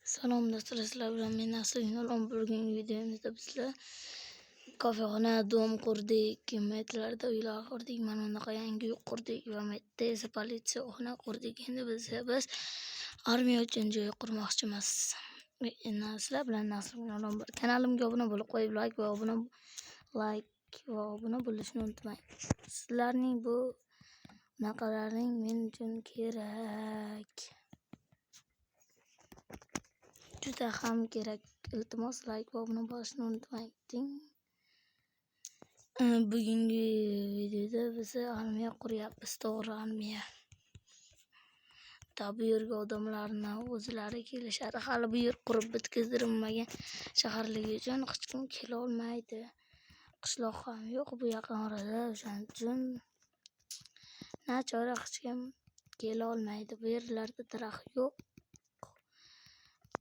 Salom do'stlar, sizlar bilan men Asli. Bugungi videomizda bizlar kofexona, dom qurdik, metlarda uylar qurdik, mana bunaqa yangi uy qurdik va metda esa politsiyaxona qurdik. Endi biz armiya uchun joy qurmoqchimiz. Endi sizlar bilan Asli. Kanalimga obuna bo'lib qo'yib, like va obuna bo'lishni unutmang. Sizlarning bu bunaqalaring men uchun kerak. Juda ham kerak. Iltimos, like va obuna bo'lishni unutmang. Bugungi videoda biz armiya quryapmiz, to'g'ri armiya. Bu yerga odamlarni o'zlari kelishadi. Hali bu yer qurib bitkazilmagan shaharligi uchun hech kim kela olmaydi. Qishloq ham yo'q bu yaqin orada, o'shaning uchun nachora hech kim kela olmaydi. Bu yerlarda daraxt yo'q.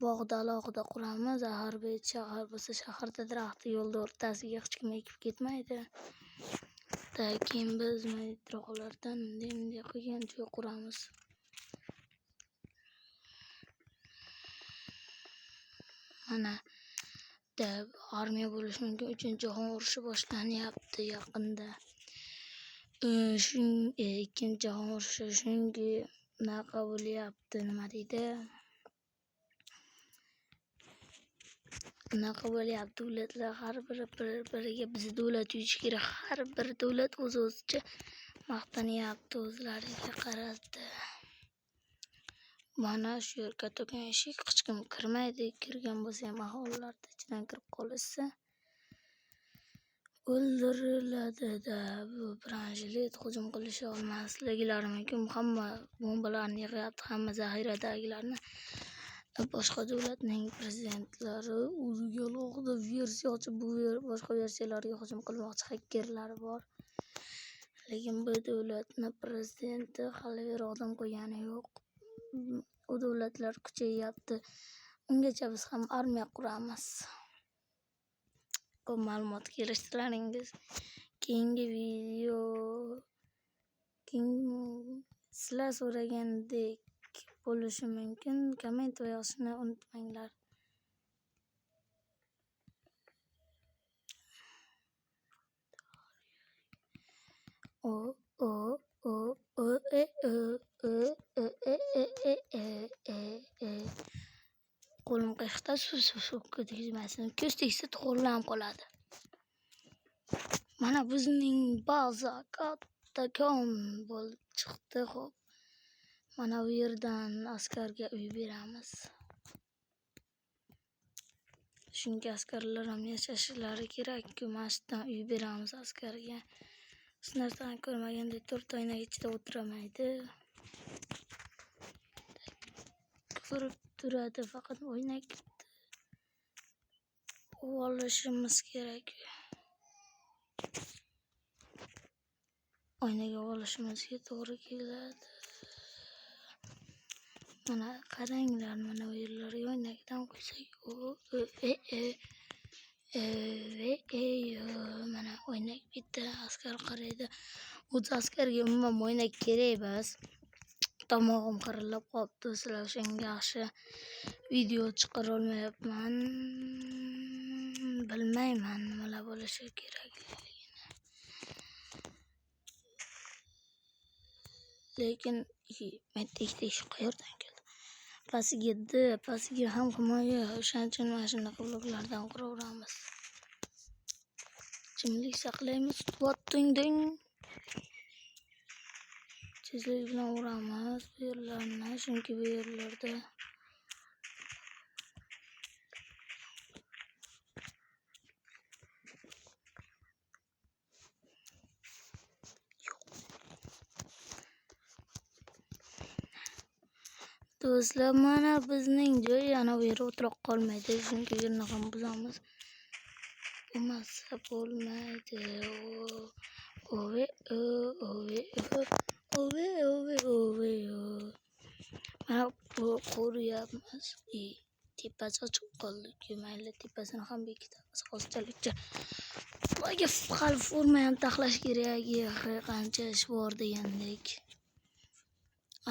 Bog'da alohida quramiz. Axir bu shahar bo'lsa, shaharda daraxtni yo'lda o'rtasiga hech kim ekib ketmaydi. Keyin biz metrolardan bunday qilgan joy quramiz. Mana armiya bo'lishi mumkin. 3-jahon urushi boshlanyapti yaqinda. 2-jahon urushi shunga unaqa bo'lyapti, nima deydi? Unaqa bo'lyapti. Davlatlar har biri bir-biriga bizni davlat yuzish kerak. Har bir davlat o'z-o'zicha maqtanyapti, o'zlariga qaradi. Mana shu yer kattakon eshik, hech kim kirmaydi. Kirgan bo'lsa ham aholilar ichidan kirib qolishsa o'ldiriladi-da. Bu branjilet hujum qilisha olmasliklari mumkin. Hamma bombalarni yig'yapti, hamma zaxiradagilarni. Boshqa davlatning prezidentlari o'ziga alohida versiya ochib, bu boshqa versiyalarga hujum qilmoqchi xakerlar bor. Lekin bu davlatni prezidenti hali beri odam qo'ygani yo'q. U davlatlar kuchayyapti. Ungacha biz ham armiya quramiz. Ko'p ma'lumot kelishtirlaringiz. Keyingi video sizlar so'ragandek bo'lishi mumkin. Komment va yozishni unutmanglar. O O O O E Ö Ö Ö E E E E E E. Qo'lim qiyiqda, suv tegmasin. Ko'z tegsa to'g'rilanib qoladi. Mana bizning baza kattakon bo'lib chiqdi. Xo'p. Mana bu yerdan askarga uy beramiz. Chunki askarlar ham yashashlari kerak-ku. Mana shu yerdan uy beramiz askarga. Hech narsani ko'rmagandek to'rt oynak ichida o'tiramaydi. Ko'rib turadi, faqat oynakni olishimiz kerak. Oynaga olishimizga to'g'ri keladi. Mana qaranglar, mana bu yerlarga oynakdan qo'ysak, o e e e e e mana oynak bitta askar qaraydi. O'zi askarga umuman oynak kerak emas. Tomog'im qirillab qolibdi, sizlar o'shanga yaxshi video chiqara olmayapman. Bilmayman nimalar bo'lishi kerakligini. Lekin ikkita eshik qayerdan keldi? Pastiga D, pastiga ham himoya. O'shaning uchun mana shunaqa bloklardan quraveramiz. Jimlik saqlaymiz. Ding. Tezlik bilan uramiz bu yerlarni, chunki bu yerlarda do'stlar, mana bizning joy ana bu yerga o'tirib qolmaydi, chunki yerni ham buzamiz. Bo'lmasa bo'lmaydi. O O O O O O O O. Mana bu quryapmiz. Tepasi ochiq qoldi. Mayli, tepasini ham bekitamiz hozirchalikcha. Bularga hali forma ham taxlash kerak. Qancha ish bor degandek.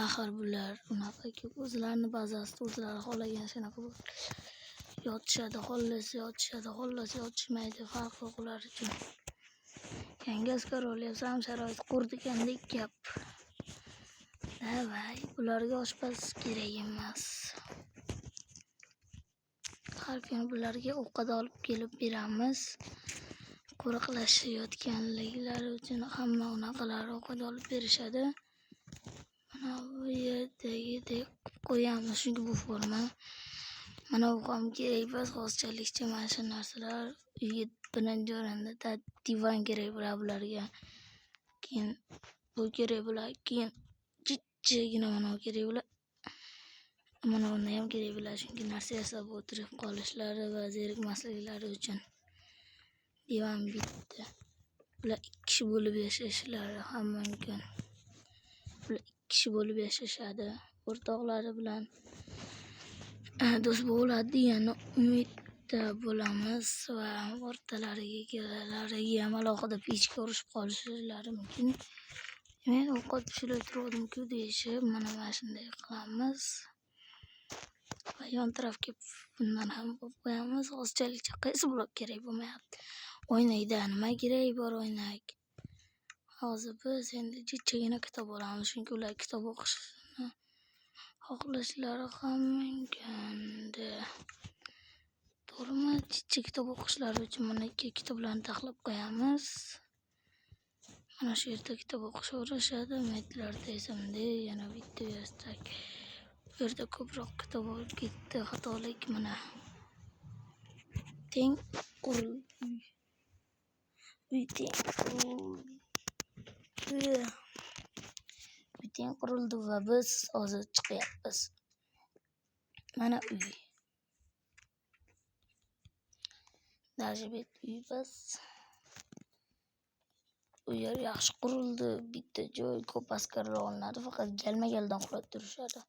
Axir bular unaqa o'zlarini bazasida o'zlari xohlagan shunaqa yotishadi, xohlasa yotishadi, xohlasa yotishmaydi, farqi yo'q ular uchun. Yangi askar olyapsan, sharoit qur degandek gap. Davay, bularga oshpaz kerak emas. Har kuni bularga ovqat olib kelib beramiz. Qo'riqlashayotganliklari uchun hamma unaqalar ovqat olib berishadi. Mana bu yerdagidek qilib qo'yamiz, chunki bu forma. Mana bu ham kerak emas, hozirchalikcha mana shu narsalar uyga birinchi o'rinda divan kerak bo'ladi bularga. Keyin bu kerak bo'ladi, keyin jijjigina mana bu kerak bo'ladi. Mana buni ham kerak bo'ladi, chunki narsa yasab o'tirib qolishlari va zerikmasliklari uchun. Divan bitta. Bular 2 kishi bo'lib yashashlari ham mumkin. Bular 2 kishi bo'lib yashashadi. O'rtoqlari bilan do'st bo'ladi degan umidda bo'lamiz va o'rtalariga ikkalalariga ham alohida pechka urishib qolishlari mumkin. Men ovqat pishirib turgandim-ku deyishib, mana shunday qilamiz. Va yon tarafga bundan ham qo'yib qo'yamiz. Hozirchalikcha qaysi blok kerak bo'lmayapti. Oynakda nima kerak bor oynak? Hozir biz endi jijjigina kitob olamiz, chunki ular kitob o'qishni xohlashlari ham mumkin. To'g'rimi? Jijji kitob o'qishlari uchun mana ikki kitoblarni taxlab qo'yamiz. Mana shu yerda kitob o'qishaverishadi. Metlarda esa bunday yana bitta vertak. Bu yerda ko'proq kitob olib ketdi. Xatolik mana. Teng qurildi. Uy teng qurildi. Uy teng qurildi va biz hozir chiqyapmiz. Mana uy. Даже bir uy bas. U yer yaxshi qurildi. Bitta joy ko'p askarlar olinadi, faqat galma-galdan uxlab turishadi.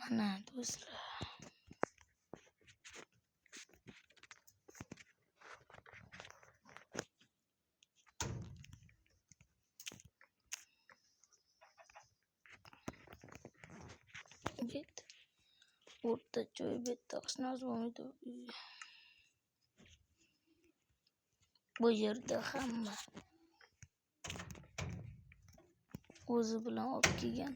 Mana do'stlar. Bet o'rta joy bitta hech narsa bo'lmaydi. Bu yerda hamma o'zi bilan olib kelgan.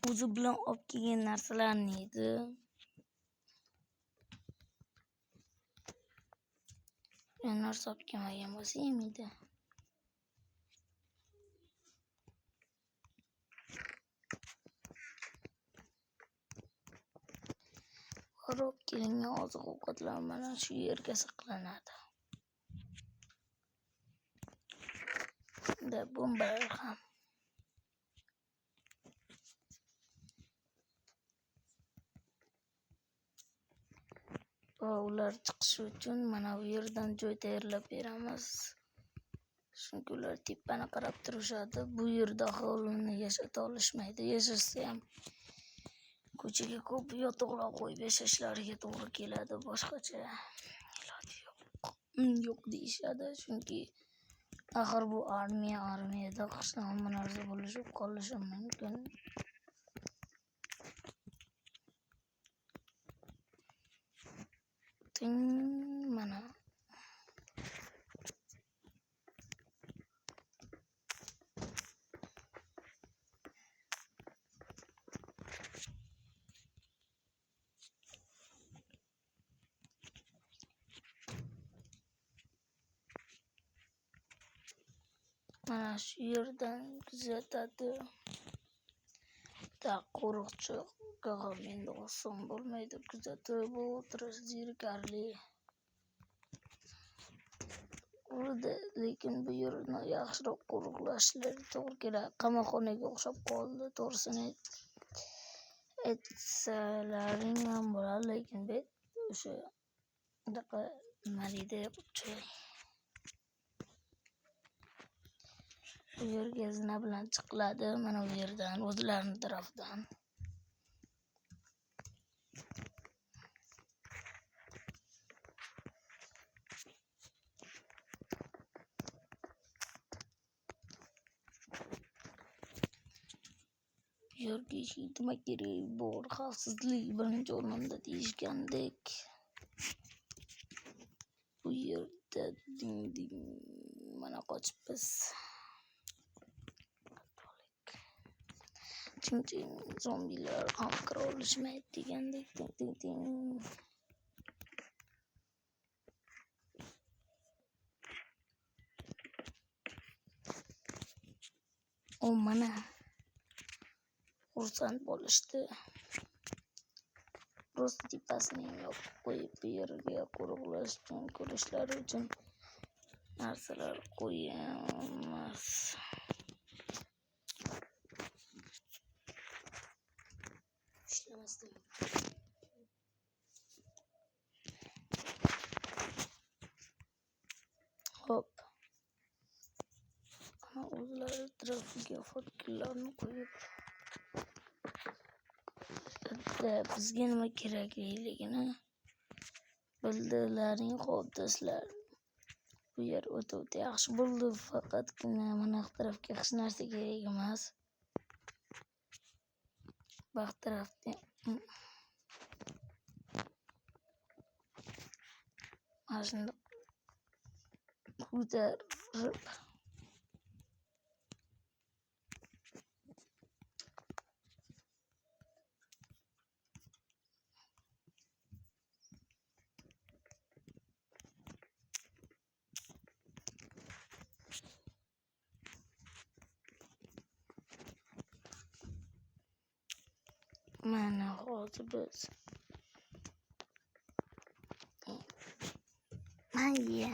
O'zi bilan olib kelgan narsalarni yeydi. Narsa olib kelmagan bo'lsa yemaydi. Olib kelingan oziq-ovqatlar mana shu yerga saqlanadi. Da bombalar ham. Va ular chiqishi uchun mana bu yerdan joy tayyorlab beramiz. Chunki ular tepani qarab turishadi. Bu yerda aholini yashata olishmaydi. Yashasa ham ko'chaga ko'p yotoqlar qo'yib yashashlariga to'g'ri keladi. Boshqacha iloji yo'q. Yo'q deyishadi. Chunki axir bu armiya, armiyada qishda hamma narsa bo'lishib qolishi mumkin. Mana mana shu yerdan kuzatadi. Qo'riqchiga ham endi oson bo'lmaydi kuzatib o'tirish, zerikarli. Urdi, lekin bu yerni yaxshiroq qo'riqlashlari to'g'ri keladi. Qamoqxonaga o'xshab qoldi, to'g'risini Aytsalaring ham bo'ladi, lekin bu o'sha unaqa nima deydi, bu yerga zina bilan chiqiladi, mana bu yerdan, o'zlarining tarafidan. Bu yerga nima kerak bor, xavfsizlik birinchi o'rinda deyishgandek. Bu yerda ding mana qochibmiz. Ching zombilar ham kira olishmaydi degandek. Ding ding. O mana xursand bo'lishdi. Rost tepasini yopib qo'yib, bu yerga qo'riqlash uchun, ko'rishlari uchun narsalar qo'yamiz. İshlamasdan. Hop. Ana o'zlari tarafiga fakillarni qo'yib, bizga nima kerakligini bildilaring. Xo'p do'stlar, bu yer o'ta yaxshi bo'ldi, faqatgina mana bu tarafga hech narsa kerak emas. Bu tarafda mana shuni ko'tarib mana hozir biz Mayya.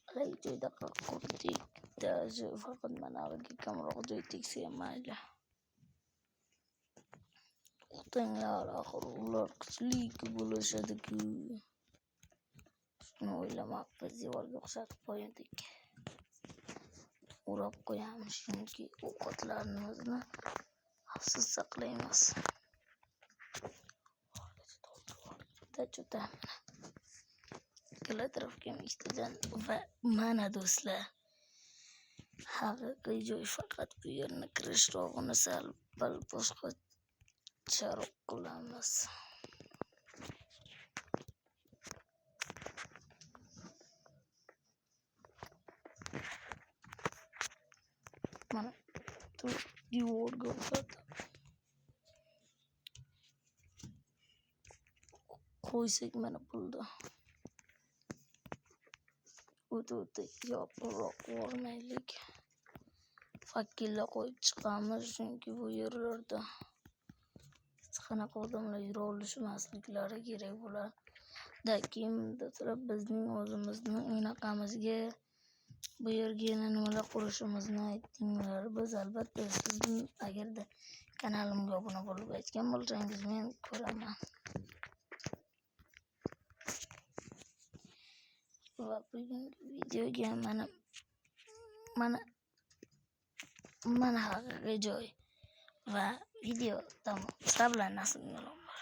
Qalay joyda qurdik, даже faqat manavigi kamroq joy tegsa ham mayli. To'xtanglar, axir ular kuchli bo'lishadi-ku. Shuni o'ylamabmiz, devorga o'xshatib qo'ydik. O'rab qo'yamiz, chunki ovqatlarimizni xavfsiz saqlaymiz. Juda ikkala tarafga ham ikkitadan va mana do'stlar, haqiqiy joy faqat bu yerni kirish rog'ini sal pal boshqacharoq qilamiz. Mana devorga o'xshatib qo'ysak mana bo'ldi. O'ta yopiqroq yubormaylik. Fakillar qo'yib chiqamiz, chunki bu yerlarda hech qanaqa odamlar yura olishmasliklari kerak bo'ladi. Keyin do'stlar, bizning o'zimizni unaqamizga bu yerga yana nimalar qurishimizni aytinglar. Biz albatta sizni agarda kanalimga obuna bo'lib aytgan bo'lsangiz men ko'raman. Va bugungi videoga mana haqiqiy joy va video tamom. Sizlar bilan nasib.